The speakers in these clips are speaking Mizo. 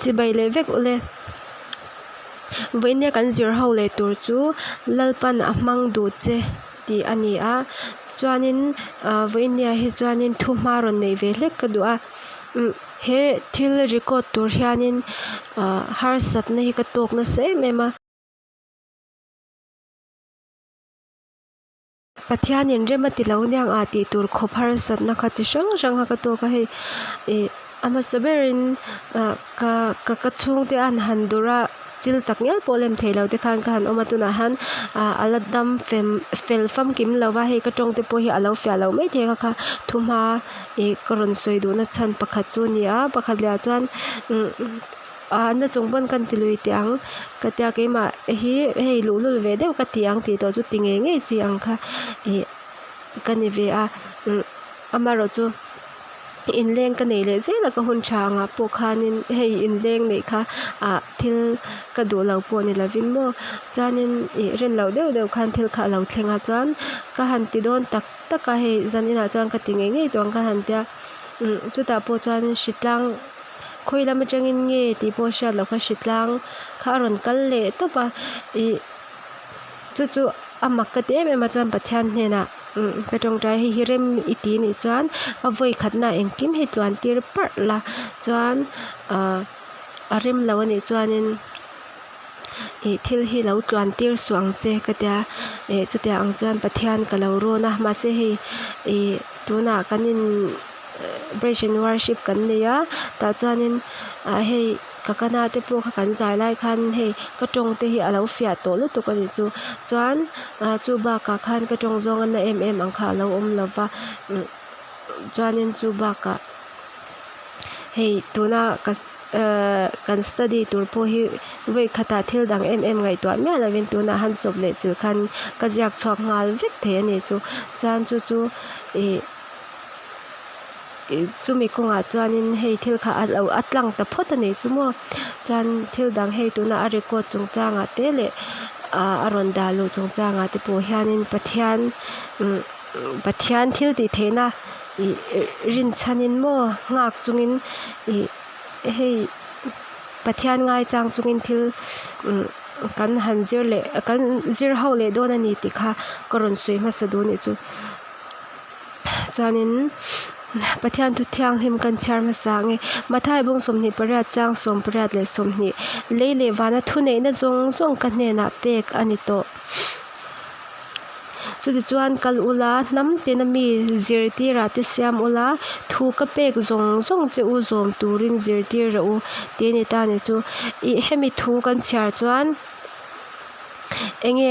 Chibai leh vek ule. Vawiin kan zir ho leh tur chu Lalpan a hmang duh che tih a ni a. Chuanin vawiin hi chuanin thu hma rawn neih ve hlek ka duh a. He thil record tur hianin harsatna hi ka tawk nasa em em a. Pathianin rem a ti lo niang ah tih tur khawp harsatna kha chi hrang hrang kha ka tawk a hei ih a hmasa berin ah ka ka ka chhungte an han dur a chil tak ngial pawh lem thei lo te khan ka han awm a tunah hian ah a la dam fem fel famkim lo va hei ka tawng te pawh hi a lo fiah loh mai thei a kha thuhma ih ka rawn sawi duhna chhan pakhat chu a ni a pakhat leh ah chuan umm. Ah na chung pawn kan ti lui teh ang ka tia keimah hi hei luhlul ve deuh ka ti ang tih tawh chu ti ngei ngei chi ang kha ih ka ni ve a umm amaherawh chu inleng ka nei leh zel a ka hun tha angah pawh khanin hei inleng neih kha ah thil ka duh lo pawh ni lovin maw chuanin ih rin loh deuh deuh khan thil kha a lo thleng a chuan ka han ti dawn tak tak a hei zaninah chuan ka ti ngei ngei tawh ang ka han tia umm chutah pawh chuan hritlang. Khawi lam atangin nge tih pawh hriat loh kha hritlang kha a rawn kal leh tawp a ih chu chu a mak ka ti em em a chuan Pathian hnenah umm ka tawngtai hei hi rem i ti nih chuan a vawi khatna engkim hi tluan tir parh la chuan ahh a rem lo anih chuanin ih thil hi lo tluan tir suh ang che ka tia ih chutiang ang chuan Pathian ka lo rawn a mahse hei ih tunah kan in. Praise and worship kan nei a tah chuanin ah hei ka kana te pawh kha kan zai lai khan hei ka tawng te hi a lo fiah tawh lutuk a nih chu chuan ah chu bakah khan ka tawng zawng a na em em ang kha a lo awm lo va umm chuanin chu bakah hei tuna ka ehh kan study tur pawh hi vawi khatah thil dang em em ngaihtuah miah lovin tunah han chawp leh chilh khan ka ziak chhuak nghal vek thei a nih chu chuan chu chu ih. Chumi kawngah chuanin hei thil kha a lo a tlang ta phawt a nih chu maw chuan thil dang hei tuna a record chung changah te leh ah a rawn dah luh chung changah te pawh hianin Pathian umm Pathian thil tih theihna ih rinchhanin maw nghak chungin ih hei Pathian ngaichang chungin thil umm kan han zir leh kan zir ho leh dawn a ni tih kha ka rawn sawi hmasa duh a nih chu. Chuanin Pathian thu thianghlim kan chhiar hmasa ang e. Mathai bawng 28 chang 18 leh 20 Lei leh vana thuneihna zawng zawng ka hnenah pek a ni tawh. Chutichuan kal ula, hnam tina mi zirtirah te siam ula, thu ka pek zawng zawng che u zawm turin zirtir rawh u tih a ni ta a ni chu. Ih hemi thu kan chhiar chuan enge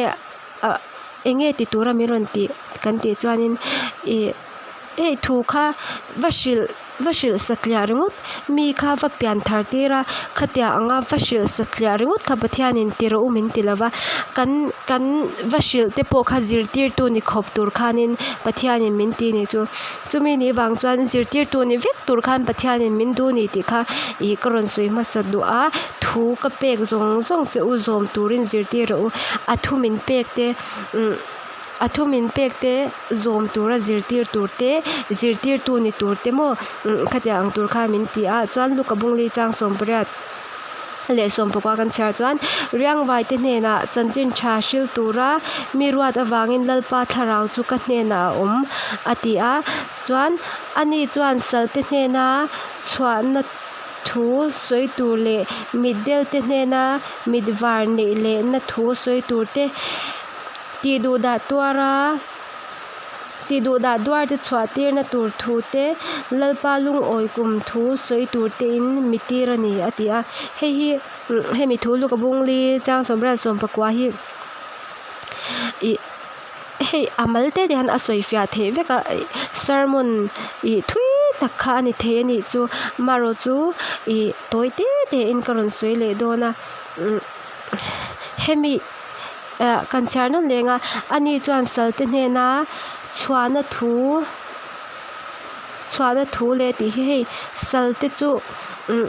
ah eng nge ti tura min rawn tih kan tih chuanin ih hei thu kha va hrilh va hrilh satliah ringawt mi kha va pian thar tir a khatiang anga va hrilh satliah ringawt kha Pathianin ti rawh u min ti lova kan kan va hrilh te pawh kha zirtirtu ni khawp tur khanin Pathianin min ti nih chu chumi nih vang chuan zirtirtu ni vek tur khan Pathianin min duh ni tih kha ih ka rawn sawi hmasa duh a. Thu ka pek zawng zawng che u zawm turin zirtir rawh u. A thu min pek te umm a thu min pek te zawm tura zirtir tur te zirtirtu ni tur te maw umm khatiang ang tur khan min ti a chuan Luka Bungli chang 18 leh 19 kan chhiar chuan Riangvai te hnenah chanchin tha hril tura mi ruat avangin Lalpa thlarau chu ka hnenah a awm a ti a chuan ani chuan salte hnena chhuahna thu sawi tur leh mitdelte hnena mit var neih lehna thu sawi tur te tih duh dah tuara tih duh dah duar te chhuah tirna tur thu te Lalpa lungawi kum thu sawi tur te in mi tir a ni a ti a hei hi hemi thu Luka Bungli chang 18 19 hi ih. Hei a mal te te hian a sawi fiah theih vek a sermon ih thui tak kha a ni thei a nih chu marawh chu ih tawi te te in ka rawn sawi leh dawn a umm hemi ah kan chhiar nawn leng a ani chuan salte hnena chhuahna thu chhuahna thu leh tih hi hei salte chu umm.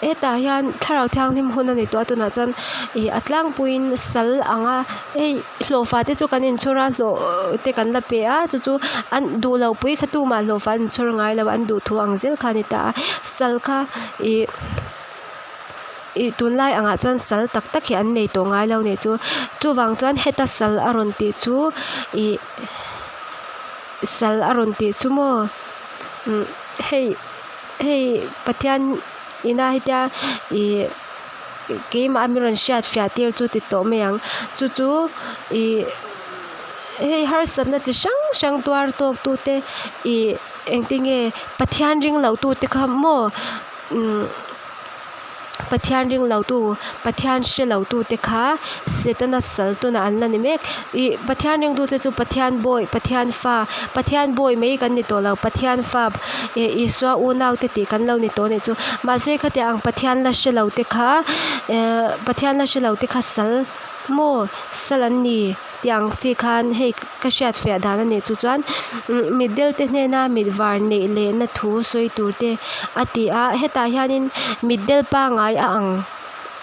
Hetah hian thlarau thianghlim hun a ni tawh a tunah chuan ih a tlangpuiin sal anga hei hlawhfa te chu kan inchhawr a hlawh te kan la pe a chu chu an duh loh pui kha tumah hlawhfa an inchhawr ngai lo a an duh thu ang zel kha a ni ta a sal kha ih. Ih tunlai angah chuan sal tak tak hi an nei tawh ngai lo nih chu. Chuvang chuan heta sal a rawn tih chu ih sal a rawn tih chu maw umm hei hei Pathian ina hetia ih keimah a min rawn hriat fiah tir chu ti tawh mai ang chu chu ih hei harsatna chi hrang hrang tuar tawk tu te ih engtinge Pathian ring lo tu te kha maw umm. Pathian ring lotu, Pathian hre lotute kha Setana sal tunah an la ni mek. Ih, Pathian ringtute chu Pathian bawi, Pathian fa, Pathian bawi mai kan ni tawh lo, Pathian fa, ih, Isua unaute tih kan lo ni tawh a nih chu. Mahse khatiang ang Pathian la hre lote kha, eh, Pathian la hre lote kha sal maw, sal an ni tih ang chi khan hei ka hriat fiah dan a nih chu chuan mitdel te hnena mit var neih lehna thu sawi tur te a ti a hetah hianin mitdel pangai a ang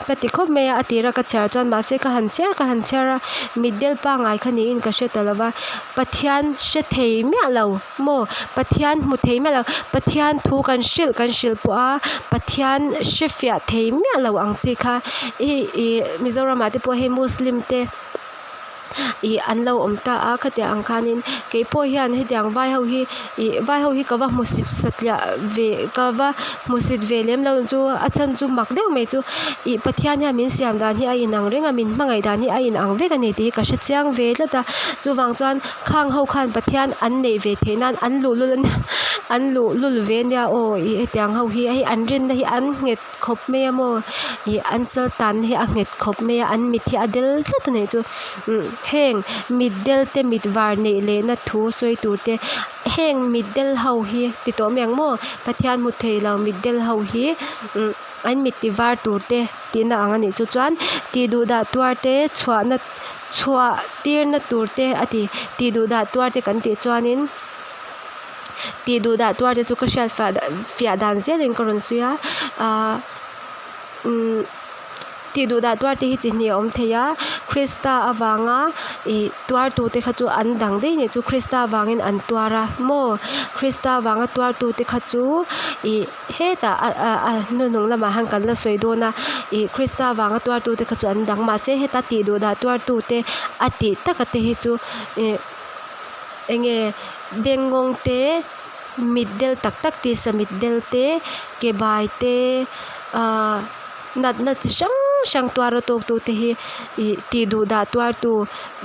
ka ti khawp mai a a tira ka chhiar chuan mahse ka han chhiar ka han chhiar a mitdel pangai kha niin ka hre ta lo va Pathian hre thei miah lo maw Pathian hmu thei miah lo Pathian thu kan hrilh kan hrilh pawh a Pathian hre fiah thei miah lo ang chi kha ih ih Mizoramah te pawh hei muslim te. Ih an lo awm ta a khatiang ang khanin kei pawh hian hetiang vai ho hi ih vai ho hi ka va hmu sit satliah ve ka va hmu sit ve lem lo chu a chhan chu mak deuh mai chu ih Pathian hian min siam dan hi a inang reng a min hmangaih dan hi a inang vek a ni tih hi ka hre chiang ve tlat a chuvang chuan khang ho khan Pathian an neih ve theih nan an luhlul a nia an luhlul ve a nia aw ih hetiang ho hi hei an rinna hi an nghet khawp mai a maw ih an sal tanna hi a nghet khawp mai a an mit hi a del tlat a nih chu umm heng mit del te mit var neih lehna thu sawi tur te heng mit del ho hi ti tawh mai ang maw Pathian hmu thei lo mit del ho hi umm an mit ti var tur te tihna ang a nih chu chuan tih duh dah tuar te chhuahna chhuah tirna tur te a ti tih duh dah tuar te kan tih chuanin. Tih duh dah tuar te chu ka hriat fah fiah dan zelin ka rawn sawi a ahh umm tih duh dah tuar te hi chi hnih a awm thei a Krista avanga ih tuar tu te kha chu an dang daih nih chu Krista avangin an tuar a maw Krista avanga tuar tu te kha chu ih hetah a hnuhnung lamah hian kan la sawi dawn a ih Krista avanga tuar tu te kha chu an dang mahse heta tih duh dah tuar tu te a tih taka te hi chu ih. Enge bengngawng te mitdel tak tak tisa mitdel te ke bai te ahh natna chi hrang hrang tuar a tawk tu te hi ih tih duh dah tuar tu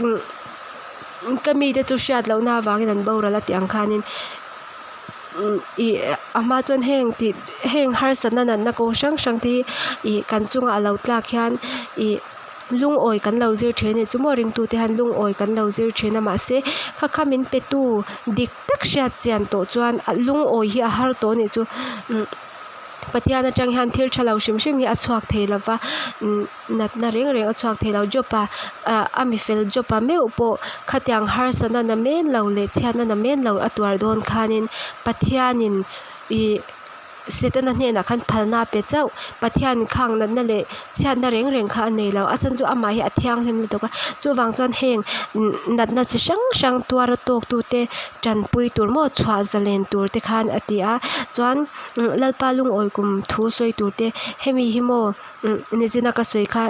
umm ka mite chu hriat lohna avangin an boral a tih ang khanin ih a hma chuan heng tih heng harsatna natna kawng hrang hrang te hi ih kan chungah a lo tlak hian ih. Lungawi kan lo zir thin a ni chu maw ringtute hian lungawi kan lo zir thin a mahse kha kha min petu dik tak hriat chian tawh chuan lungawi hi a har tawh a nih chu umm Pathian atang hian thil tha lo hrim hrim hi a chhuak thei lo va umm natna reng reng a chhuak thei lo job a ah a mifel job a meuh pawh khatiang harsatna na men lo leh chhiatna na men lo a tuar dawn khanin Pathianin ih. Setana hnenah khan phalna a pe chauh. Pathian khang natna leh chhiatna reng reng kha a nei lo. A chhan chu amah hi a thianghlim lutuk a. Chuvang chuan heng natna chi hrang hrang tuar a tawk tute tanpui tur maw chhuah zalen tur te khan a ti a. Chuan Lalpa lungawi kum thu sawi tur te hemi hi maw nichina ka sawi kha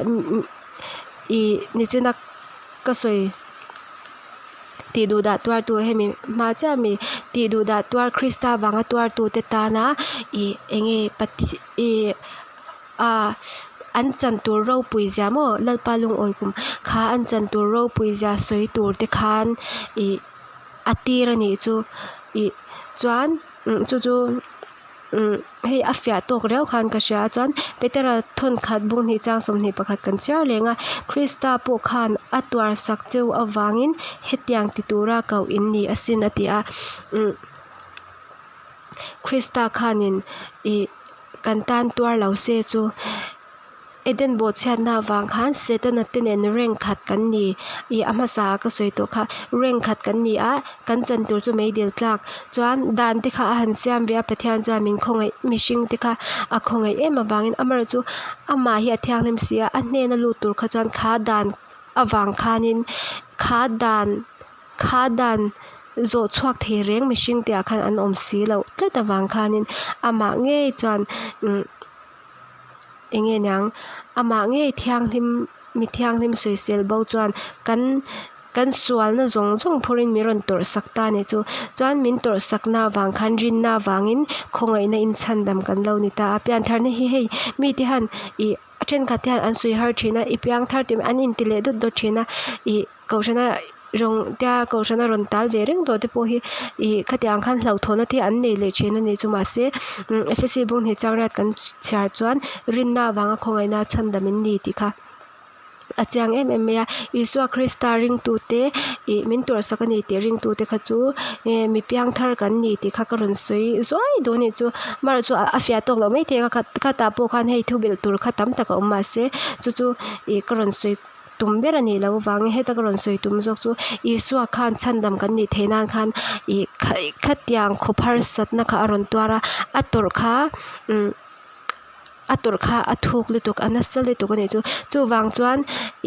ih nichina ka sawi. Tih duh dah tuartu hemi hma chiah ami tih duh dah tuar Krista vanga tuartute tana ih enge Pathian ih ah an chan tur ropui zia maw Lalpa lungawi kum kha an chan tur ropui zia sawi tur te khan ih a tir a nih chu ih chuan chu chu. Umm hei a fiah tawk riau khan ka hria a chuan Petera thawn khat bung hnih chang 21 kan chhiar leng a Krista pawh khan a tuar sak cheu avangin hetiang ti tura koh in ni asin a ti a umm Krista khanin ih kan tan tuar lo se chu. Eden bawhchhiatna avang khan Setana te nen rank khat kan ni. Ih a hmasa ah ka sawi tawh kha rank khat kan ni a, kan chan tur chu meidil tlak. Chuan dan te kha a han siam ve a, Pathian chuan min khawngaih mihring te kha a khawngaih em avangin amaherawh chu amah hi a thianghlim si a, a hnena lut tur kha chuan kha dan avang khanin kha dan kha dan zawh chhuak thei reng mihring te ah khan an awm si loh tlat avang khanin amah ngei chuan umm. eng nge niang amah ngei thianghlim mi thianghlim sawisel bo chuan kan kan sualna zawng zawng phurin min rawn tawrh sak ta a nih chu. Chuan min tawrh sakna avang khan rinna avangin khawngaihna inchhandam kan lo ni ta a. Piantharna hi hei mite hian ih a thenkhat te hian an sawi har thin a i piangthar tih an inti leh dawt dawt thin a ih kohhrana rawng tia kohhrana rawn tal ve reng tawh te pawh hi ih khatiang khan hlauhthawnna te an nei leh thin a nih chu mahse Efesi bunghnih changriat kan chhiar chuan rinna avanga khawngaihna chhandam in ni tih kha. A chiang em em mai a, Isua Krista ringtute ih min tawrhsak a ni tih ringtute kha chu eh mi piangthar kan ni tih kha ka rawn sawi zuai duh a nih chu. Amaherawhchu a fiah tawk loh maithei a khatah pawh khan hei thu belh tur kha tam tak a awm mahse chu chu ih ka rawn sawi tum ber a nih loh avangin heta ka rawn sawi tum zawk chu Isua khan chhandam kan nih theih nan khan ih khatiang khawp harsatna kha a rawn tuar a, a tawrh kha umm. a tawrh kha a thuk lutuk a nasa lutuk a nih chu chuvang chuan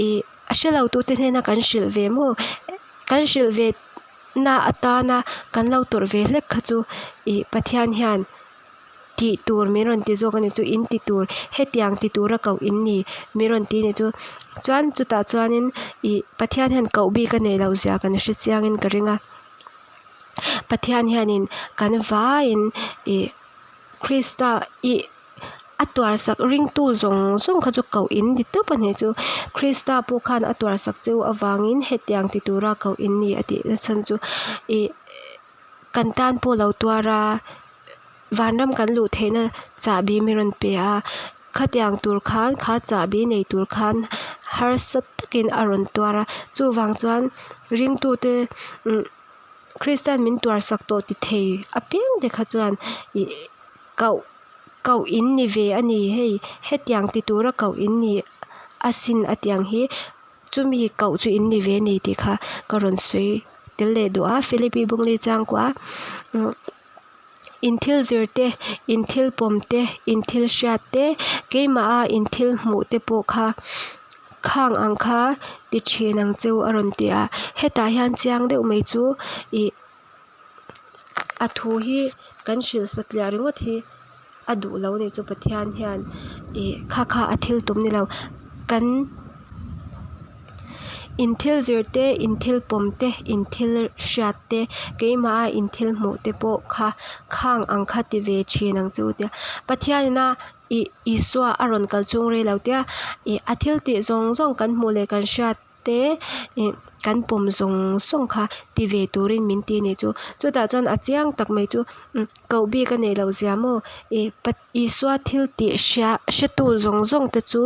ih a hre lo tute hnena kan hrilh ve maw kan hrilh ve na atana kan lo tawrh ve hlek kha chu ih Pathian hian tih tur min rawn ti zawk a nih chu in ti tur hetiang ti tura koh in ni min rawn ti a nih chu chuan chutah chuanin ih Pathian hian koh bik a neih loh zia kan hre chiangin ka ring a Pathian hianin kan vaiin ih. Krista ih a tuarsak ringtu zawng zawng kha chu koh in ni tawp a nih chu. Krista pawh khan a tuarsak cheu avangin hetiang ti tura koh in ni a tih na chhan chu ih kan tan pawh lo tuar a vanram kan luh theihna chahbi min rawn pe a khatiang tur khan kha chahbi nei tur khan harsa takin a rawn tuar a chuvang chuan ringtute umm. Kristian min tuarsak tawh ti thei apiang te kha chuan ih koh koh in ni ve a ni hei hetiang ti tura koh in ni asin a tiang hi chumi koh chu in ni ve a ni tih kha ka rawn sawi tel leh duh a Philippi Bungli changkua in thil zir te in thil pawm te in thil hriat te keimah a in thil hmuh te pawh kha khang ang kha ti thin ang cheu a rawn ti a hetah hian chiang deuh mai chu ih a thu hi kan hrilh satliah ringawt hi a duh lo a nih chu Pathian hian ih kha kha a thil tum ni lo kan. In thil zir te, in thil pawm te, in thil hriat te, keimah a in thil hmuh te pawh kha khang ang kha ti ve thin ang chu tia. Pathianina ih Isua a rawn kal chung rei lo tia ih a thil tih zawng zawng kan hmuh leh kan hriat te ih kan pawm zawng zawng kha ti ve turin min ti a nih chu. Chutah chuan a chiang tak mai chu koh bik a neih loh zia maw ih Isua thil tih hria hretu zawng zawng te chu.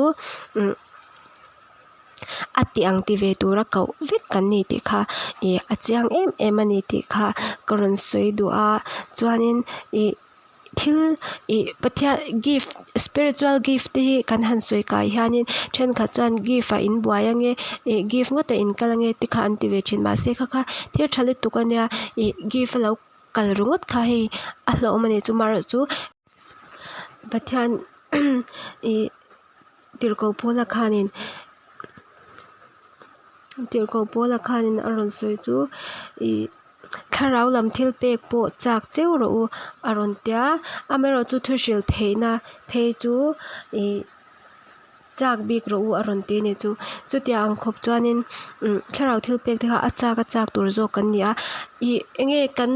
A tih ang ti ve tura koh vek kan ni tih kha ih a chiang em em a ni tih kha ka rawn sawi duh a chuanin ih thil ih Pathian gift spiritual gift te hi kan han sawi kai hianin thenkhat chuan gift ah in buai ange ih gift ngawt ah in kal ange te kha an ti ve thin mahse kha kha thil tha lutuk a nia ih gift a lo kal ringawt kha hei a hlauhawm a ni chu amaherawhchu Pathian ih. Tirhkoh Paula khanin Tirhkoh Paula khanin a rawn sawi chu ih thlarau lam thil pek pawh chak cheu rawh u a rawn ti a amaherawh chu thu hrilh theihna phei chu ih chak bik rawh u a rawn ti a nih chu chutiang ang khawp chuanin umm thlarau thil pek te kha a chak a chak tur zawk kan ni a ih eng nge kan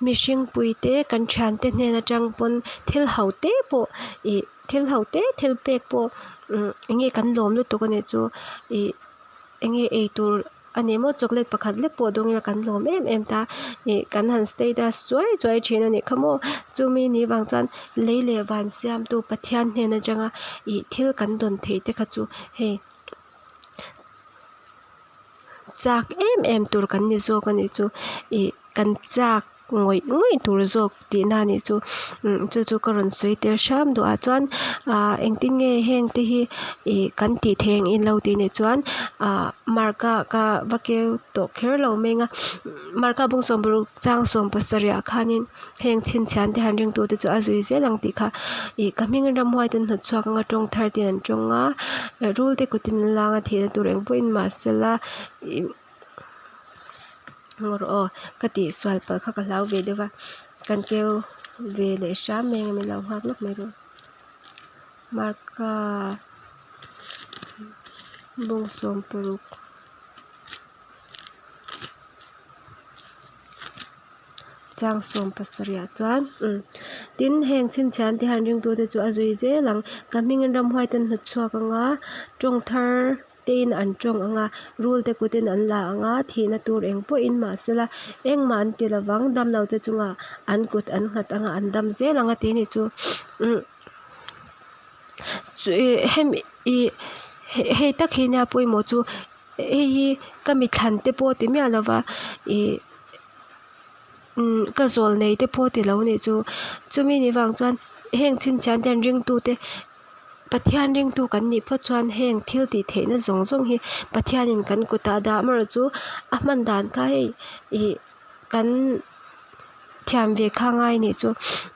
mihring pui te kan thiante hnen atang pawn thil ho te pawh ih. Thil ho te thil pek pawh eng nge kan lawm lutuk a nih chu ih eng nge eitur a ni maw chocolate pakhat lek pawh dawng ila kan lawm em em ta ih kan han status chuai chuai thin a nih kha maw chumi ni vang chuan lei leh van siamtu Pathian hnen atanga ih thil kan dawn theih te kha chu hei. Chak em em tur kan ni zawk a nih chu ih kan chak ngawih ngawih tur zawk tihna a nih chu chu chu ka rawn sawi tel hram duh ah chuan ah engtin nge heng te hi ih kan tih theih ang in lo tih nih chuan ah mark ah ka va keu tawh kher lo mai ang a mark ah bawng sawmparuk chang sawm pasarih ah khanin heng chhinchhian te han ringtu te chu a zui zel ang tih kha ih ka hming ramhuai ten hnawt chhuak anga tawng thar ten an tawng a rul te kutin an lang a thihna tur eng pawhin mahsela ih ngaw rawh aw ka tihsual palh kha ka hlau ve deuh va kan keu ve leh hram mai ang min lo nghak lawk mai rawh. Marka bawng 16. Chang 17 ah chuan umm tin heng chhinchhian te hian ringtute chu a zui zel ang. Ka hmingin ramhuai te an hnawt chhuak ang a, tawng thar tein an tawng ang a, rul te kutin an la ang a, thihna tur eng pawhin mahsela engmah an ti lovang, damlo te chungah an kut an nghat ang a, an dam zel ang a tih a nih chu. Umm hemi ih hei tak hi nia pawimawh chu. Hei hi ka mi thlan te pawh ti miah lova ih umm ka zawl nei te pawh ti lo nih chu. Chumi ni vang chuan heng chhinchhian te hian ringtute Pathian ringtu kan nih phawt chuan heng thil tih theihna zawng zawng hi Pathianin kan kutah a dah amaherawh chu a hman dan kha hei ih kan thiam ve kha ngai nih chu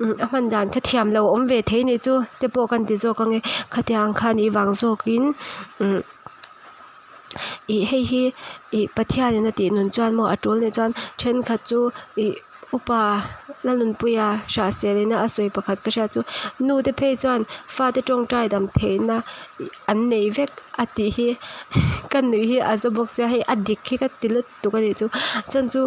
umm a hman dan kha thiam lo awm ve thei nih chu te pawh kan ti zawk ange khatiang kha nih vang zawkin umm. Ih hei hi ih Pathianin a tih nun chuan maw a tul nih chuan thenkhat chu ih upa Lalnunpuia hrahselina a sawi pakhat ka hriat chu nu te phei chuan fate tawngtai dam theihna an nei vek a tih hi ka nuih hi a za bawk sia hei a dik hi ka ti lutuk. tuk a nih chu chhan chu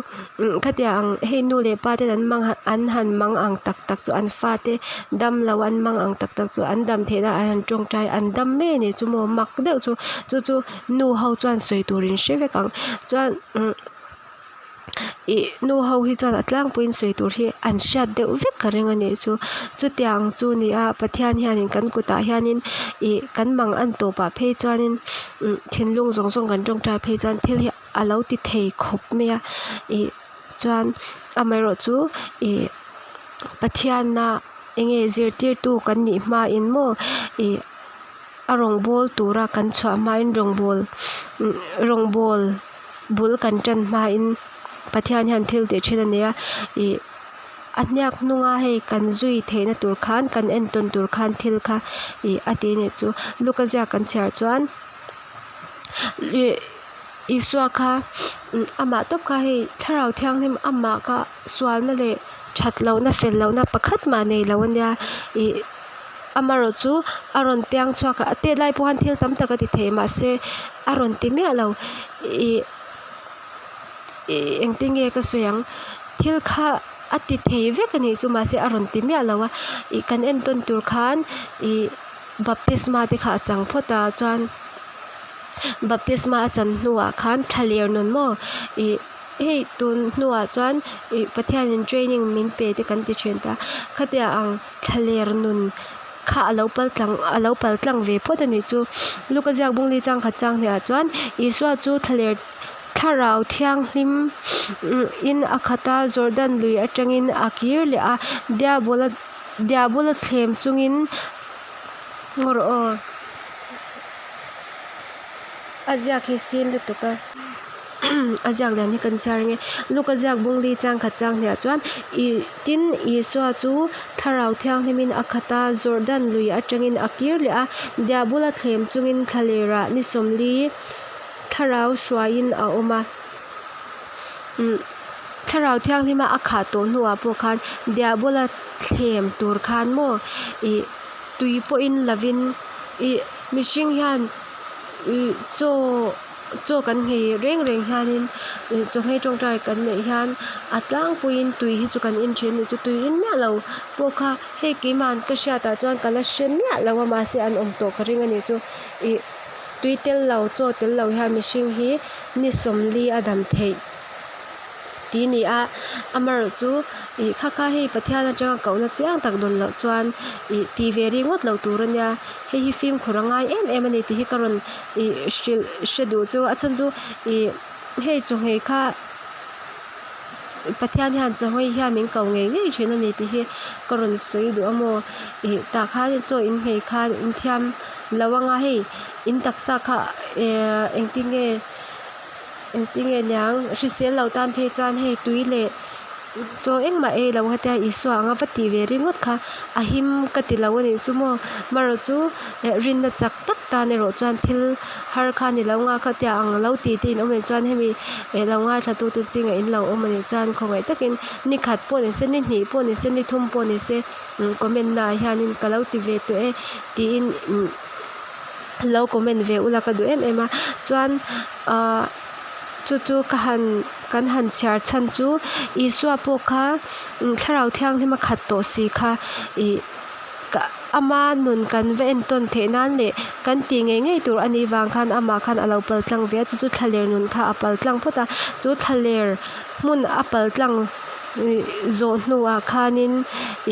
khatiang ang hei nu leh pa ten an mang an han mang ang tak tak chu an fate dam lo an mang ang tak tak chu an dam theih nan an han tawngtai an dam mai a nih chu maw mak deuh chu chu chu nu ho chuan sawi tur in hre vek ang chuan ih nu ho hi chuan a tlangpuiin sawi tur hi an hriat deuh vek ka ring a nih chu chutiang chu ni a Pathian hianin kan kutah hianin ih kan mang an tawpah phei chuanin thinlung zawng zawng kan tawngtai phei chuan thil hi. A lo ti thei khawp mai a ih chuan amaherawh chu ih Pathianna eng nge zirtirtu kan nih hmain maw ih a rawngbawl tura kan chhuah hmain rawngbawl rawngbawl bul kan tan hmain Pathian hian thil tih thin a ni a ih a hniak hnunga hei kan zui theihna tur khan kan entawn tur khan thil kha ih a ti a nih chu Luka ziak kan chhiar chuan. Ih Isua kha amah tawp kha hei thlarau thianghlim amah kha sualna leh that lohna fel lohna pakhat mah nei lo ania ih amaherawh chu a rawn piang chhuak a a tet lai pawh khan thil tam tak a ti thei mahse a rawn ti miah lo ih ih engtin nge ka sawi ang thil kha a ti thei vek a nih chu mahse a rawn ti miah lo a ih kan entawn tur khan ih. Baptisma te kha a chang phawt a chuan baptisma a chan hnuah khan thlaler nun maw ih hei tun hnuah chuan ih Pathianin training min pe te kan ti thin ta khatia ang thlaler nun kha a lo pal tlang a lo pal tlang ve phawt a nih chu Luka ziak bung li chang khat chang hniah chuan Isua chu thlaler thlarau thianghlim in a khat a Jordan lui atangin a kir leh a Diabola. Diabola thlem chungin ngaw rawh aw a ziak hi sin lutuk a a ziak dan hi kan chhiar ang e Luka ziak bung li chang khat chang hniah chuan ih tin Isua chu thlarau thianghlimin a khat a Jordan lui atangin a kir leh a Diabola thlem chungin thlalerah ni 40 thlarau hruaiin a awm a umm. Thlarau Thianghlima a khah tawh hnuah pawh khan Diabola thlem tur khan maw ih tui pawhin lovin ih mihring hian ih chaw chaw kan nghei reng reng hianin ih chaw nghei tawngtai kan neih hian a tlangpuiin tui hi chu kan en thin a nih chu tui in miah lo pawh kha hei keimah ka hriatah chuan ka la hre miah lo a mahse an awm tawh ka ring a nih chu ih tui tel lo chaw tel lo hian mihring hi ni 40 a dam theih. Ti ni a, amaherawh chu ih kha kha hei Pathian atanga kohna chiang tak dawn loh chuan ih ti ve ri ngawt loh tur a nia, hei hi fimkhur a ngai em em a ni tih hi ka rawn ih hrilh hre duh chu a chhan chu ih hei chawhmeh kha Pathian hian chawhmeh hian min ko ngei ngei thin a ni tih hi ka rawn sawi duh a maw ih tah khan chaw in nghei khan in thiam lo anga hei in taksa kha ehh engtin nge. Engtinge niang hrisel lo tan phei chuan hei tui leh Chaw engmah ei lo khatia Isua anga va tih ve ringawt kha a him ka ti lo a nih chu maw. Marawh chu eh rinna chak tak tan erawh chuan thil har kha a ni lo nga khatia ang lo ti te in awm anih chuan hemi eh lo ngaithla tu te zingah in lo awm anih chuan khawngaih takin ni khat pawh ni se ni hnih pawh ni se ni thum pawh ni se umm comment naah hianin ka lo ti ve tawh e tiin umm lo comment ve ula ka duh em em a chuan ahh chu chu ka han kan han chhiar chhan chu Isua pawh kha thlarau thianghlim a khat tawh si kha ih ka ama nun kan va entawn theih nan leh kan tih ngei ngei tur a nih vang khan amah khan a lo pal tlang ve a chu chu thlaler nun kha a pal tlang phawt a chu thlaler hmun a pal tlang ih zawh hnuah khanin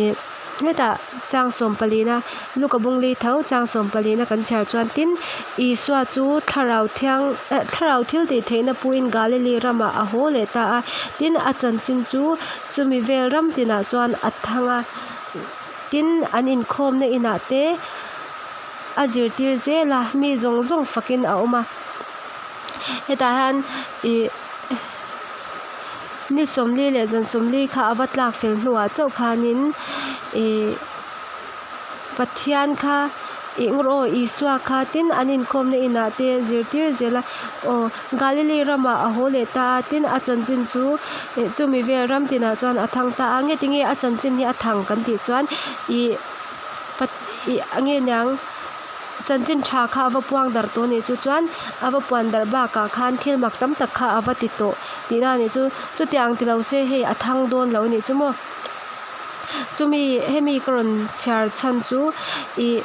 ih. Hetah chang sawm palina Luka bungli tho chang sawm palina kan chhiar chuan tin Isua chu thlarau thiang eh thlarau thil tih theihna puiin Galili ramah a haw leh ta a, tin a chanchin chu chumi vel ram tinah chuan a thang a, tin an inkhawmna inah te a zirtir zel a, mi zawng zawng fakin a awm a. Hetah hian ih ni 40 leh zan 40 kha a va tlak fel hnuah chauh khanin ih Pathian kha ih ngawr aw Isua kha tin an inkhawmna inah te zirtir zel a aw Galili ramah a haw leh ta a tin a chanchin chu ih chumi vel ram tinah chuan a thang ta a nge tinge a chanchin hi a thang kan tih chuan ih ih nge niang. Chanchin tha kha a va puang darh tawh a nih chu chuan a va puan darh bakah khan thil mak tam tak kha a va ti tawh tihna a nih chu. Chutiang ti lo se hei a thang dawn lo a nih chu maw. Chumi hemi ka rawn chhiar chhan chu ih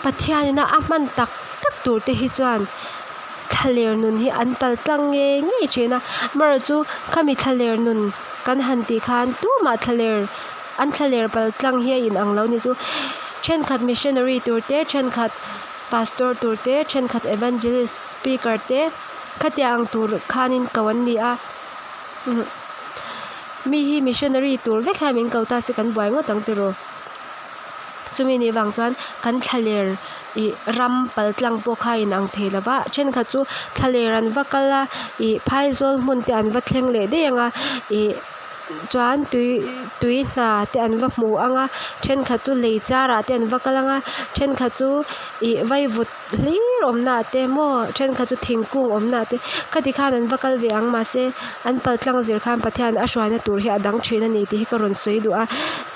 Pathianina a hman tak tak tur te hi chuan thlaler nun hi an pal tlang ngei ngei thin a. Amaherawhchu chu khami thlaler nun kan han tih khan tumah thlaler. An thlaler pal tlang hi a inang lo ni chu. Thenkhat missionary tur te, thenkhat pastor tur te, thenkhat evangelist speaker te khatiang ang tur khanin ko an ni a. Mi hi missionary tur vek hian min ko ta se kan buai ngawt ang tiraw. Chumi nih vang chuan kan thlaler ih ram pal tlang pawh kha a inang thei lo va, thenkhat chu thlaler an va kal a ih phaizawl hmun te an va thleng leh daih ang a ih. Chuan tui tui hna te an va hmu ang a thenkhat chu lei char ah te an va kal ang a thenkhat chu ih vaivut hlir awmna ah te maw thenkhat chu thingkung awmna ah te khati khan an va kal ve ang mahse an pal tlang zir khan Pathian a hruaina tur hi a dang thin a ni tih hi ka rawn sawi duh a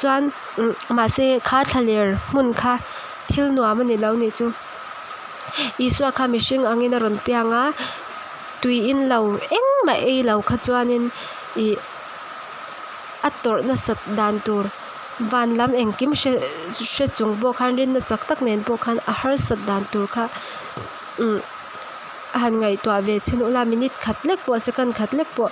chuan umm mahse kha thlaler hmun kha thil nuam a ni lo nih chu Isua kha mihring angin a rawn piang a. Tui in lo engmah ei lo kha chuanin ih a tawrh nasat dan tur van lam engkim hre hre chung pawh khan rinna chak tak nen pawh khan a harsat dan tur kha umm a han ngaihtuah ve chhin ula minute khat lek pawh second khat lek pawh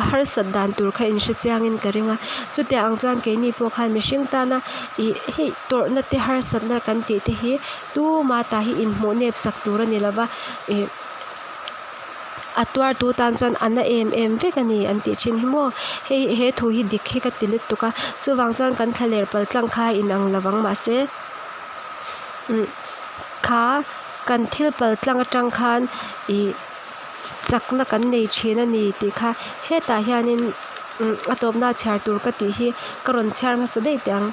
a harsat dan tur kha in hre chiangin ka ring a chutiang ang chuan keini pawh khan mihring tana ih hei tawrhna te harsatna kan tih te hi tuma tah hi inhmuh nep sak tur a ni lova ih a tuar tu tan chuan a na em em vek a ni an tih thin hi maw hei he thu hi dik hi ka ti lutuk a chuvang chuan kan thlaler pal tlang kha a inang lovang mahse umm kha kan thil pal tlang atang khan ih. Chakna kan nei thin a ni tih kha hetah hianin a tawpna chhiar tur ka tih hi ka rawn chhiar hmasa daih teh ang.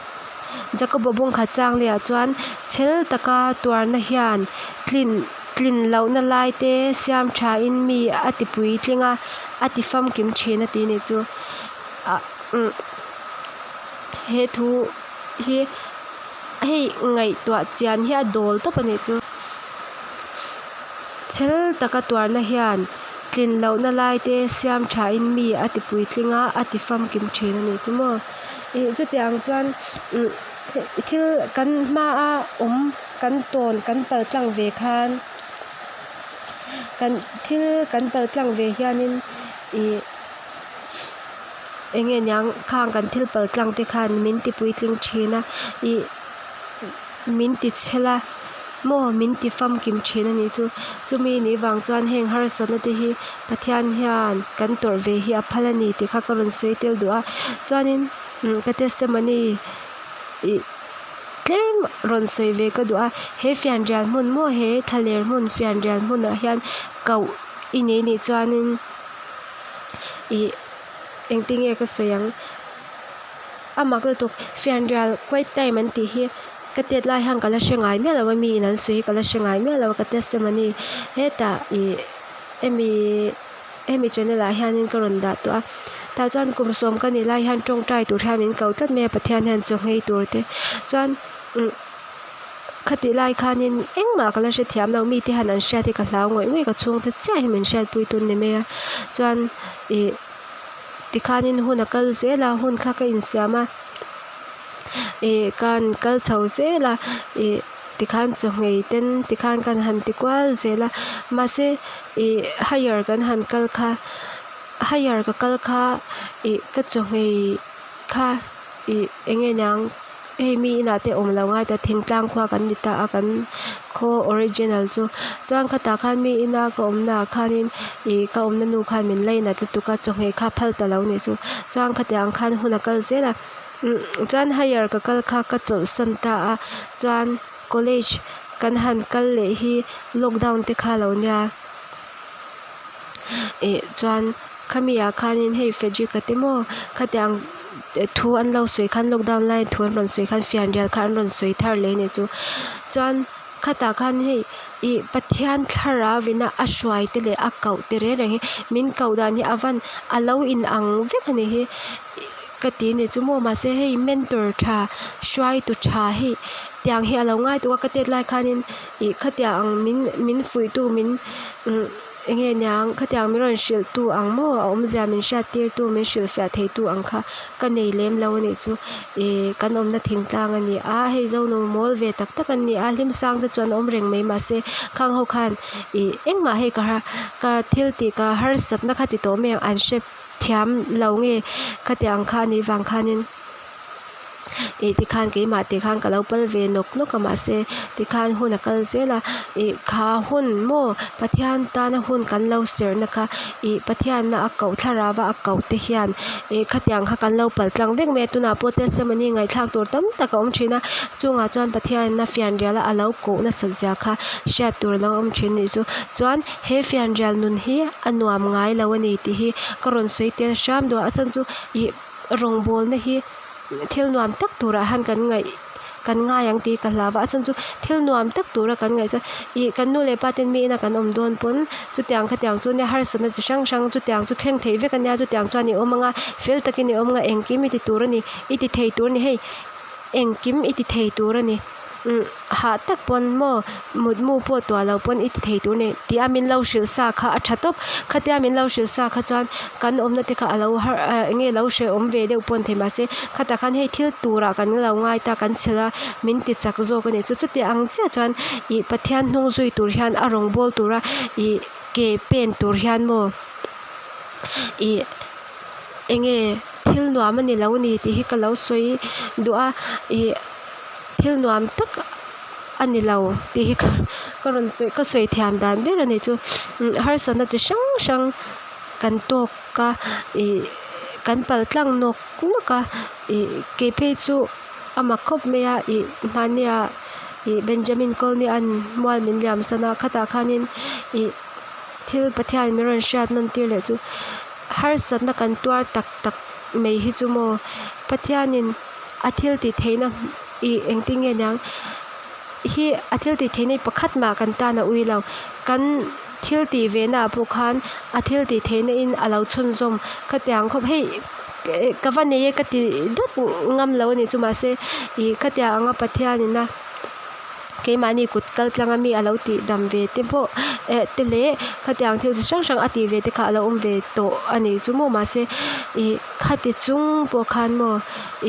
Jacob-a bungkhat chang lehah chuan chhel taka tuarna hian tlin tlin lohna lai te siam thain mi a ti puitling a, a ti famkim thin a ti nih chu. Ah umm he thu hi hei ngaihtuah chian hi a dawl tawp a nih chu. Chhel taka tuarna hian tlin lohna lai te siam thain mi a ti puitling a, a ti famkim thin a nih chu maw. Ih chutiang chuan umm thil kan hmaa awm kan tawn kan pal tlang ve khan kan thil kan pal tlang ve hianin ih eng nge niang khang kan thil pal tlang te khan min ti puitling thin a ih. Min ti chhel a maw min ti famkim thin a nih chu. Chumi nih vang chuan heng harsatna te hi Pathian hian kan tawrh ve hi a phal a ni tih kha ka rawn sawi tel duh a. Chuanin ka testimony ih tlem rawn sawi ve ka duh a. He fianrial hmun maw he thlaler hmun fianrial hmunah hian koh i nei nih chuanin ih. Engtin nge ka sawi ang? A mak lutuk, fianrial quiet time an tih hi ka tet lai hian ka la hre ngai miah lo a, mi in an sawi hi ka la hre ngai miah lo a, ka testimony hetah ih hemi hemi channel ah hianin ka rawn dah tawh a, tah chuan kum sawm ka nih lai hian tawngtai tur hian min ko tlat mai a Pathian hian chaw nghei tur te chuan umm Khatih lai khanin engmah ka la hrethiam lo, mite hian an hriat hi ka hlau ngawih ngawih, ka chhungte chiah hi min hriatpui tun ni mai a, chuan ih tikhanin hun a kal zel a, hun kha ka insiam a, ih kan kal chho zel a, ih tikhan chawhmeh ten tikhan kan han ti kual zel a, mahse ih higher kan han kal kha higher ka kal kha ih ka chawhmeh kha ih eng nge niang. Hei mi inah te awm lo ngai ta thingtlang khua kan ni ta a kan khaw original chu chuan khatah khan mi ina ka awmna ah khanin ih ka awmna nu khan min lainat lutuk a chawhmeh kha phal ta lo nih chu chuan khatiang khan hun a kal zel a chuan higher ka kal kha ka chawlhsan ta a chuan college kan han kal leh hi lockdown te kha lo nia ih chuan. Khami ah khanin hei Frederick-a te maw khatiang thu an lo sawi khan lockdown laia thu an rawn sawi khan fianrial kha an rawn sawi thar leh a nih chu chuan khatah khan hei ih Pathian thlarau ina a hruai te leh a koh te reng reng hi min koh dan hi a van a lo in ang vek a nih hi ka ti a nih chu maw mahse hei mentor tha hruaitu tha hei tiang hi a lo ngai tawh a ka tet lai khanin ih khatiang ang min min fuihtu min umm. Eng nge niang, khatiang min rawn hrilh tu ang maw, a awmzia min hriat tir tu, min hrilh fiah thei tu ang kha ka nei lem lo a nih chu. Ih kan awmna thingtlang a ni a, hei Zonu mawl ve tak tak an ni a, hlim sang te chu an awm reng mai mahse khang ho khan ih engmah hei ka ka thil tih ka harsatna kha ti tawh mai ang an hre thiam lo nge khatiang kha a nih vang khanin. Ih tikhan keimah tih khan ka lo pal ve nawk nawk a mahse tikhan hun a kal zel a ih kha hun maw Pathian tana hun kan lo serhna kha ih Pathianna a koh thlarau a a koh te hian ih khatiang kha kan lo pal tlang vek mai a tunah pawh testimony ngaihthlak tur tam tak a awm thin a chungah chuan Pathianna fianrial a lo koh nasat zia kha hriat tur a lo awm thin anih chu chuan he fianrial nun hi a nuam ngai lo a ni tih hi ka rawn sawi tel hram duh a a chhan chu ih. Rawngbawlna hi thil nuam tak turah hian kan ngaih kan ngai ang tih ka hlau a, a chhan chu thil nuam tak tura kan ngaih chuan ih kan nu leh pa ten mi ina kan awm dawn pawn chutiang khatiang chu nia harsatna chi hrang hrang chutiang chu thleng theih vek ania chutiang chuan i awm anga fel takin i awm anga engkim i ti tur a ni i ti thei tur a ni hei engkim i ti thei tur a ni. Umm hah tak pawn maw mutmu pawh tuah lo pawn i ti thei tur a ni tih a min lo hrilh sa kha a tha tawp khatia min lo hrilh sa kha chuan kan awmna te kha a lo har ah eng nge lo hrehawm ve deuh pawh a ni thei mahse khatah khan hei thil turah kan lo ngai ta kan chhilh a min ti chak zawk a nih chu chuti ang chiah chuan ih Pathian hnung zui tur hian a rawn bawl tura ih ke pen tur hian maw ih. Eng nge thil nuam a ni lo ni tih hi ka lo sawi duh a ih thil nuam tak a ni lo tih hi ka rawn sawi ka sawi thiam dan ber a ni chu harsatna chi hrang hrang kan tawk a ih kan pal tlang nawk nawk a ih kei phei chu a mak khawp mai a ih mahnia ih Benjamin Colney an mual min liam san a khatah khanin ih thil Pathian min rawn hriat nawn tir leh chu. Harsatna kan tuar tak tak mai hi chu maw Pathianin a thil tih theihna ih engtin nge niang hi a thil tih theihna hi pakhat mah kan tan a ui lo kan thil tih ve naah pawh khan a thil tih theihna in a lo chhunzawm khatiang khawp hei ka va nei e ka ti dawt ngam lo a nih chu mahse ih khatiang anga Pathianin a. Keimahni kut kal tlanga mi a lo tih dam ve te pawh eh te leh khatiang thil chi hrang hrang a tih ve te kha a lo awm ve tawh a nih chu maw mahse ih khati chung pawh khan maw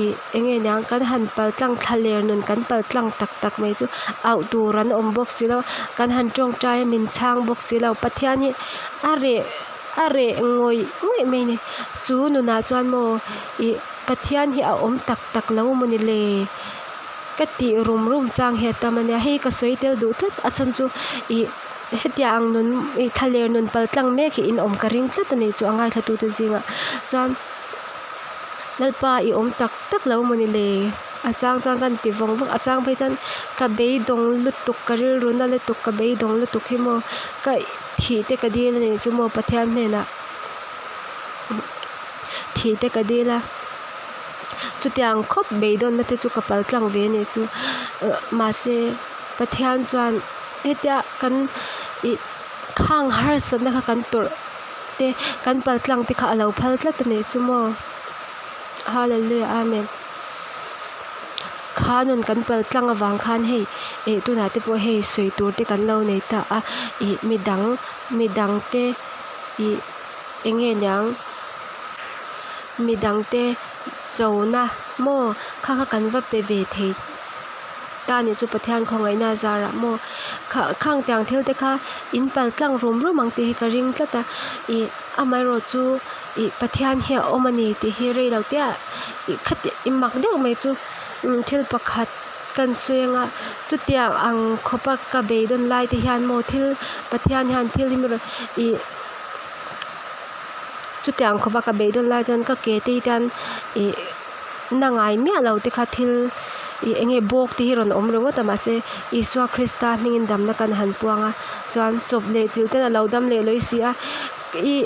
ih eng nge niang kan han pal tlang thla ler nun kan pal tlang tak tak mai chu auh tur an awm bawk si lo kan han tawngtai a min chhang bawk si lo Pathian hi a reh a reh ngawih ngawih mai a ni chu nunah chuan maw ih Pathian hi a awm tak tak lo maw ni le. Ka tih rum rum chang hi a tam a nia, hei ka sawi tel duh tlat a chhan chu ih hetiang ang nun ih thlaler nun pal tlang mek hi in awm ka ring tlat a ni chu a ngaithla tute zingah chuan Lalpa i awm tak tak lo maw ni le a chang chuan ka inti vawng vawng a chang phei chuan ka beidawng lutuk ka rilru na lutuk ka beidawng lutuk hi maw ka thih te ka dil a nih chu maw Pathian hnenah. thih te ka dil a. Chutiang khawp beidawnna te chu ka pal tlang ve anih chu. Mahse Pathian chuan hetia kan ih khang harsatna kha kan tawrh te kan pal tlang te kha a lo phal tlat anih chu maw. Hallelujah Amen. Kha nun kan pal tlang avang khan hei ih tunah te pawh hei sawi tur te kan lo nei ta a ih midang midang te ih eng nge niang midang te chona maw kha kha kan va pe ve thei ta anih chu Pathian khawngaihna a zarah maw kha khang tiang thil te kha in pal tlang rum rum ang tih hi ka ring tlat a ih amaherawh chu ih Pathian hi a awm a ni tih hi rei lo te ah ih khati ih mak deuh mai chu thil pakhat kan sawi anga chutiang ang khawpa ka beidawn lai te hian maw thil Pathian hian thil hi ih chutiang khawpa ka beidawn lai chuan ka ke te hi hian ih na ngai miah lo te kha thil ih eng nge bawk te hi rawn awm ringawt a mahse Isua Krista hmingin damna kan han puang a chuan chawp leh chilh ten a lo dam leh lawi si a ih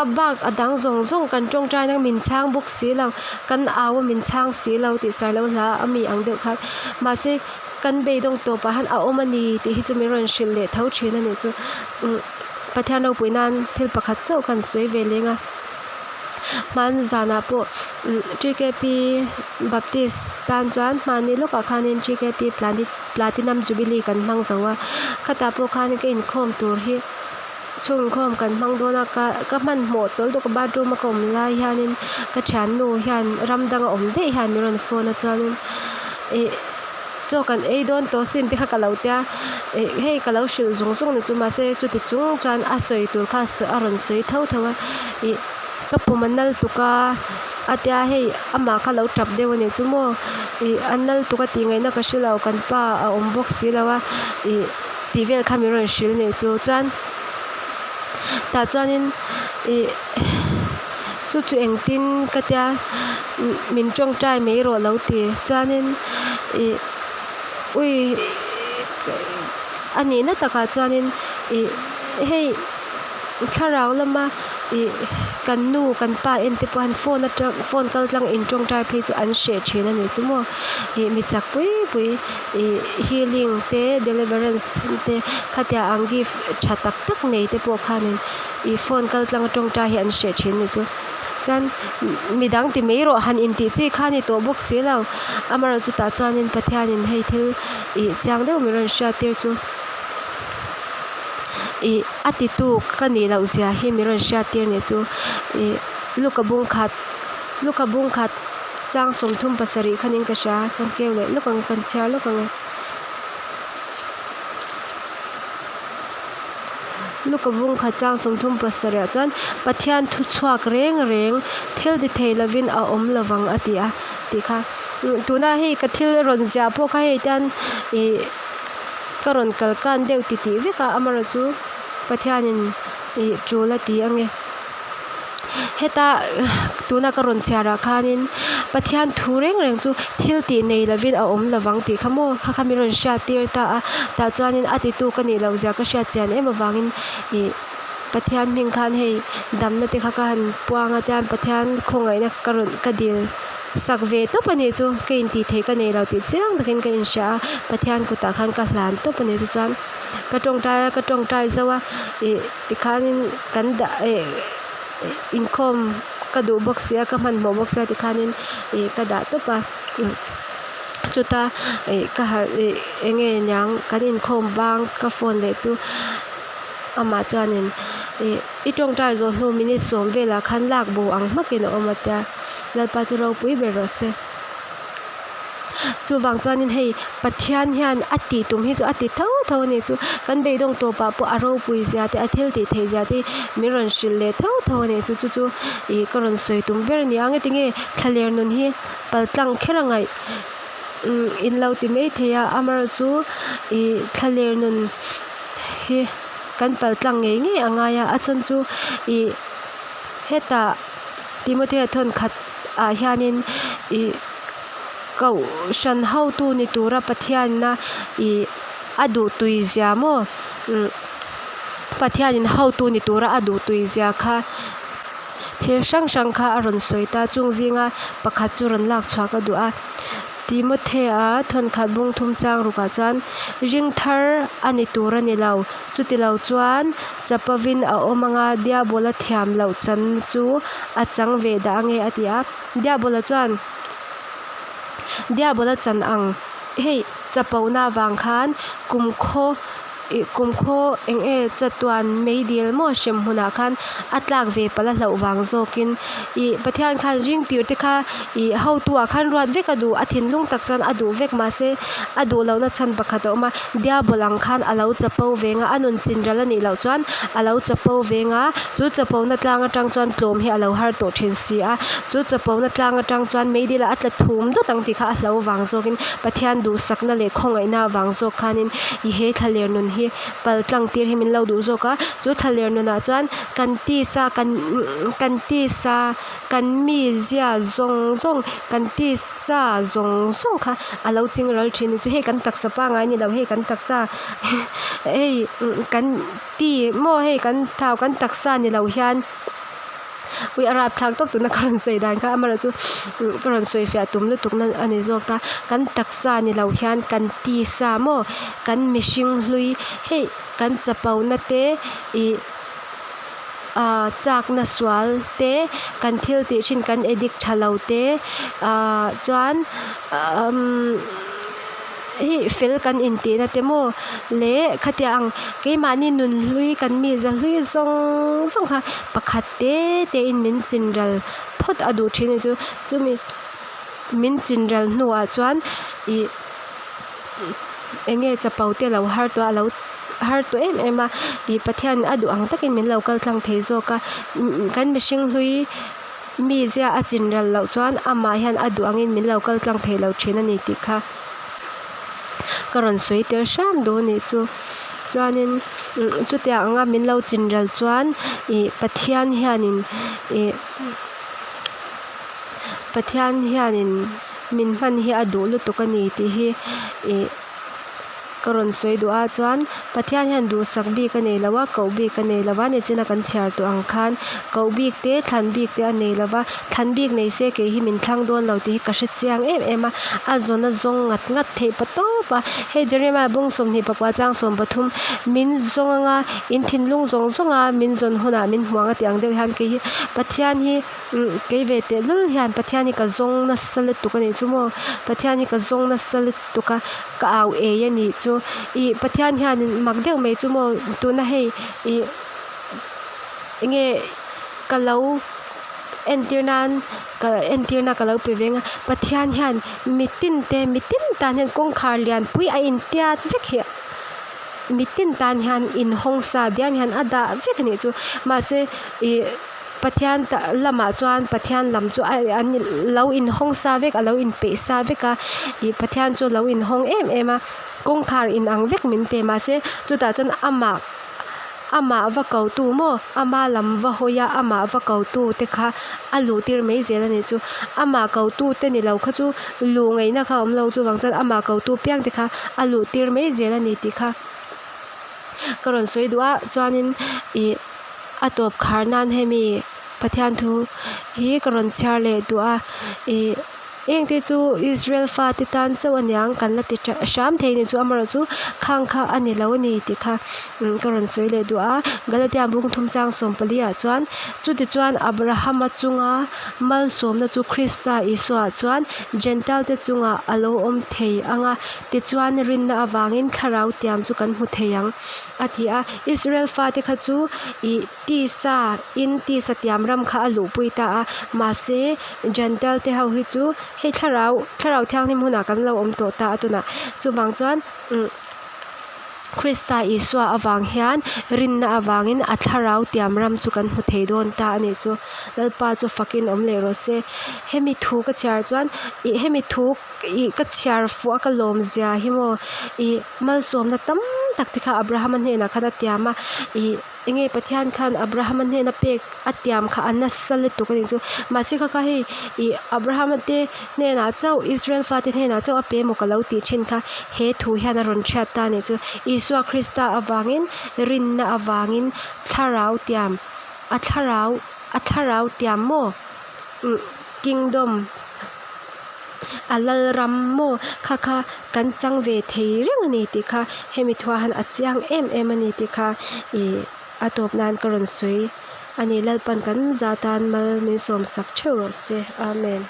a bak a dang zawng zawng kan tawngtai na min chhang bawk si lo kan au a min chhang si lo tih sailo hla a mi ang deuh khan mahse kan beidawng tawpah hian a awm a ni tih hi chu min rawn hrilh leh tho thin a nih chu umm Pathian ropui nan thil pakhat chauh kan sawi ve leng a hman zanah pawh umm TKP Baptist tan chuan hmanni lawkah khanin TKP Platinum Jubilee kan hmang zo a khatah pawh khan ka inkhawm tur hi. Chhungkhawm kan hmang dawn a ka ka hmanhmawh tawl tawk a bathroom a ka awm lai hianin ka thiannu hian ram danga awm daih hian min rawn phone a chuanin ih chaw kan ei dawn tawh sin te kha ka lo tia ih hei ka lo hrilh zung zung ni chu mahse chuti chung chuan a sawi tur kha a rawn sawi tho tho a ih ka pum a nal tuk a a tia hei amah kha lo tap deuh a nih chu maw ih a nal tuk a tih ngaihna ka hre lo kan pa a awm bawk si lo a ih. Tih vel kha min rawn hrilh nih chu chuan tah chuanin ih chu chu engtin ka tia min tawngtai mai rawh lo ti chuanin ih ui a nihna takah chuanin ih hei thlarau lama ih kan nu kan pa en te pawh hian phone atang phone kal tlang in tawngtai phei chu an hreh thin a nih chu maw ih mi chak pui pui. Ih healing te deliverance te khatia ang gift tha tak tak nei te pawh khanin ih phone kal tlang atawngtai hi an hreh thin anih chu chuan midang ti mai rawh han intih chi kha a ni tawh bawk si lo amaherawh chutah chuanin Pathianin hei thil ih chiang deuh min rawn hriat tir chu ih a titu ka nih loh zia hi min rawn hriat tir anih chu ih luka bung khat luka bung khat. Chang 37 khanin ka hria, kan keu leh lawk ang e, kan chhiar lawk ang e. Luka bung khat chang 37 ah chuan Pathian thu chhuak reng reng thil ti thei lovin a awm lovang a ti a tih kha. Tuna hei ka thil rawn ziah pawh kha hei tian ih ka rawn kal kan deuh titih vek a, amaherawhchu Pathianin ih tul a ti ange. Heta tuna ka rawn chhiarah khanin Pathian thu reng reng chu thil tih nei lovin a awm lovang tih kha maw kha kha min rawn hriat tir ta a tah chuanin a titu ka nih loh zia ka hriat chian em avangin ih Pathian hming khan hei damna te kha ka han puang a tian Pathian khawngaihna ka rawn ka dil sak ve tawp a nih chu ka intih theih ka nei lo tih chiang takin ka inhria a Pathian kutah khan ka hlan tawp a nih chu chuan ka tawngtai a ka tawngtai zo a ih. Tikhanin kan dah eh inkhawm ka duh bawk si a ka hmanhmawh bawk sia tikhanin ih ka dah tawp a chuta ih ka han ih eng nge niang kan inkhawm bang ka phone leh chu amah chuanin ih i tawngtai zawh hnu minute sawm velah khan lak bo ang hmakin a awm a tia Lalpa chu ropui ber rawh se. Chuvang chuanin hei Pathian hian a tih tum hi chu a ti tho tho a ni chu kan beidawng tawpah pawh a ropui zia te a thil tih theih zia te min rawn hrilh leh tho tho a ni chu chu chu ih ka rawn sawi tum ber a ni a ngetinge thlaler nun hi pal tlang kher a ngaih umm in lo ti mai thei a amaherawh chu ih thlaler nun hi kan pal tlang ngei ngei a ngai a a chhan chu ih hetah Timothea thawnkhat ah hianin ih kohhran hotu ni tura Pathianna ih a duh tui zia maw umm Pathianin hotu ni tura a duh tui zia kha Thil hrang hrang kha a rawn sawi ta, chung zinga pakhat chu rawn lak chhuah ka duh a. Timothea thawnkhat bung thum chang rukah chuan, Ring thar a ni tur a ni lo, chutilo chuan chapovin a awm anga Diabola thiam loh channa chu a chang ve dah ange a ti a. Diabola chuan Diabola chan ang hei chapona avang khan kumkhaw Ih kumkhaw eng nge chatuan meidil maw hrem hmunah khan a tlak ve palh a hlauh vang zawkin ih Pathian khan ring tir te kha ih hotu ah khan ruat vek a duh a thinlung tak chuan a duh vek mahse a duh lohna chhan pakhat a awm a diabol ang khan a lo chapo veng a a nun chinral a nih loh chuan a lo chapo veng a chu chapona tlang atang chuan tlawm hi a lo har tawh thin si a chu chapona tlang atang chuan meidil ah a tla thum dawt ang tih kha a hlo vang zawkin Pathian duhsakna leh khawngaihna vang zawk khanin i he thlaler nun hi pal tlang tir hi min lo duh zawk a, chu thlaler nunah chuan kan tisa kan kan tisa kan mizia zawng zawng kan tisa zawng zawng kha a lo ching ral thin a chu hei kan taksa pangngai ni lo hei kan taksa hei kan ti maw hei kan thau kan taksa ni lo hian. Ui a rapthlak tawp tuna ka rawn sawi dan kha amaherawhchu ka rawn sawi fiah tum lutuk na a ni zawk ta kan taksa ni lo hian kan tisa maw kan mihring hlui hei kan chapo na te ih ah chak na sual te kan thil tih thin kan addict tha lo te ah chuan umm. Hei fel kan intihna te maw leh khatiang ang keimahni nunhlui kan miza hlui zawng zawng kha pakhat te te in min chinral phawt a duh thin a ni chu chumi min chinral hnuah chuan ih eng nge chapo te lo har tawh a lo har tawh em em a ih Pathian a duh ang takin min lo kal tlang thei zawk a kan mihring hlui. Mi zia a chin ral loh chuan amah hian a duh angin min lo kal tlang thei lo thin a ni tih kha ka rawn sawi tel hram duh a nih chu. Chuanin chutiang anga min lo chin ral chuan ih Pathian hianin ih Pathian hianin min hman hi a duh lutuk a ni tih hi ih. Ka rawn sawi duh a chuan Pathian hian duhsak bik a nei lo a, koh bik a nei lo va, nichina kan chhiar tawh ang khan koh bik te thlan bik te a nei lo va, thlan bik nei se kei hi min thlang dawn lo tih hi ka hre chiang em em a, a zawn a zawng ngat ngat theih pa tawp a, hei Jeremiah bawng 24 chang 13 min zawng anga in thinlung zawng zawng a min zawn hunah min hmuh ang a tih ang deuh hian kei hi Pathian hi kei ve tehlul hian Pathian hi ka zawng nasa lutuk a nih chu maw Pathian hi ka zawng nasa lutuk. tuk a ka au ei a nih chu ih Pathian hianin mak deuh mai chu maw tuna hei ih enge ka lo entir nan ka entir na ka lo pe veng a Pathian hian mitin te mitin tan hian kawngkhar lian pui a intiat vek hi mitin tan hian inhawng sa diam hian a dah vek a nih chu mahse ih. Pathian lamah chuan Pathian lam chu a an lo inhawng sa vek a lo inpeih sa vek a ih Pathian chu a lo inhawng em em a kawngkhar inang vek min pe mahse chutah chuan amah amah va ko tu maw ama lam va hawi a amah va ko tu te kha a luh tir mai zel a nih chu amah ko tu te ni lo kha chu luh ngaihna kha a awm lo chuvang chuan amah ko tu piang te kha a luh tir mai zel a ni tih kha ka rawn sawi duh a chuanin ih. A tawp khar nan hemi Pathian thu hi ka rawn chhiar leh duh a ih engte chu Israel fate tan chauh a niang kan la ti hram thei ni chu amaherawh chu khang kha a ni lo a ni tih kha ka rawn sawi leh duh a Galatia bung thum chang 14 ah chuan chutichuan Abrahama chunga malsawmna chu Krista Isua ah chuan Jentail te chungah a lo awm thei ang a tichuan rinna avangin thlarau tiam chu kan hmu thei ang. A ti a, Israel fate kha chu ih tisa in tisa tiam ram kha a luhpui ta a, mahse Jentail te ho hi chu hei thlarau thlarau thianghlim hunah kan lo awm tawh ta a tunah chuvang chuan umm Krista Isua avang hian rinna avangin a thlarau tiam ram chu kan hmu thei dawn ta a nih chu Lalpa chu fakin awm leh rawh se. Hemi thu ka chhiar chuan ih hemi thu. Ih ka chhiar fuh a ka lawm zia hi maw ih malsawmna tam tak te kha Abrahama hnenah khan a tiam a ih enge Pathian khan Abrahama hnena pek a tiam kha a nasa lutuk a nih chu mahse kha kha hei ih Abrahama te hnenah chauh Israel fate hnenah chauh a pe emaw ka lo tih thin kha he thu hian a rawn hriat ta a nih chu Isua Krista avangin rinna avangin thlarau tiam a thlarau. A thlarau tiam maw? Umm kingdom a lalram maw? Kha kha kan chang ve thei reng a ni tih kha hemi thuah han a chiang em em a ni tih kha ih a tawp nan ka rawn sawi a ni. Lalpan kan za tan mal min sawmsak theuh rawh se. Amen.